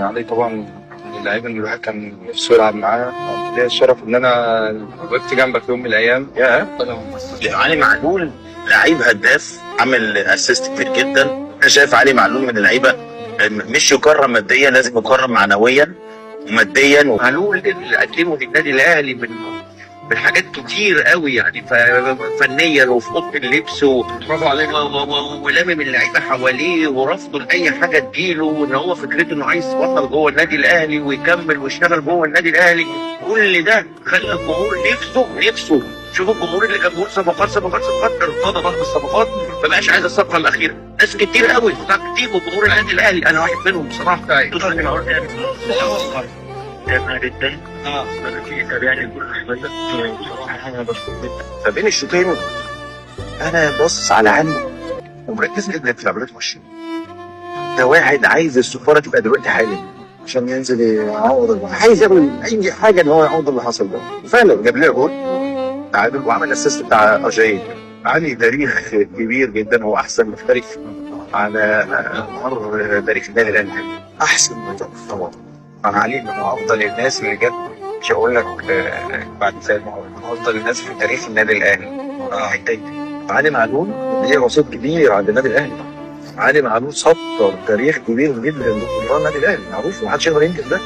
علي طبعا من اللعيبة اللي الواحد كان نفسه يلعب معاه. ليا الشرف ان انا وقفت جنبك في يوم من الايام. يا علي معلول لعيب هداف، عامل assist كتير جدا. انا شايف علي معلول من اللعيبة مش يكرم ماديا، لازم يكرم معنويا وماديا. معلول اللي قدمه للنادي الاهلي من حاجات كتير قوي، يعني فنيا وفي اوضة اللبس برافو عليك. ولامم اللعيبة حواليه ورفضه لاي حاجة تجيله، وان هو فكرته انه عايز بطل جوه النادي الاهلي ويكمل ويشتغل جوه النادي الاهلي. كل ده خلى الجمهور نفسه شوف الجمهور اللي كان بيقول صفقات صفقات صفقات، ارتضى بقى بالصفقات، ما بقاش عايز الصفقة الاخيرة. ناس كتير قوي، قطاع كتير، وجمهور النادي الاهلي انا واحد منهم بصراحة. جدا. فبين الشوطين انا باصص على علي ومركز جدا في لعبات وشي. ده واحد عايز السفارة تبقى دلوقتي حالا عشان ينزل يعوض، عايز يعمل اي حاجة ان هو يعوض اللي حصل ده، وفعلا جاب لنا جول تعادل وعمل assist بتاع اجاي. علي تاريخ كبير جدا، هو احسن محترف على مر تاريخ النادي الاهلي، احسن محترف طبعا. انا علي من افضل الناس اللي جت، مش هقول لك بعد سيد معوض، من افضل الناس في تاريخ النادي الاهلي. علي معلول ليه رصيد كبير عند النادي الاهلي. علي معلول سطر تاريخ كبير جدا لجمهور النادي الاهلي، معروف ومحدش يقدر ينكر ده.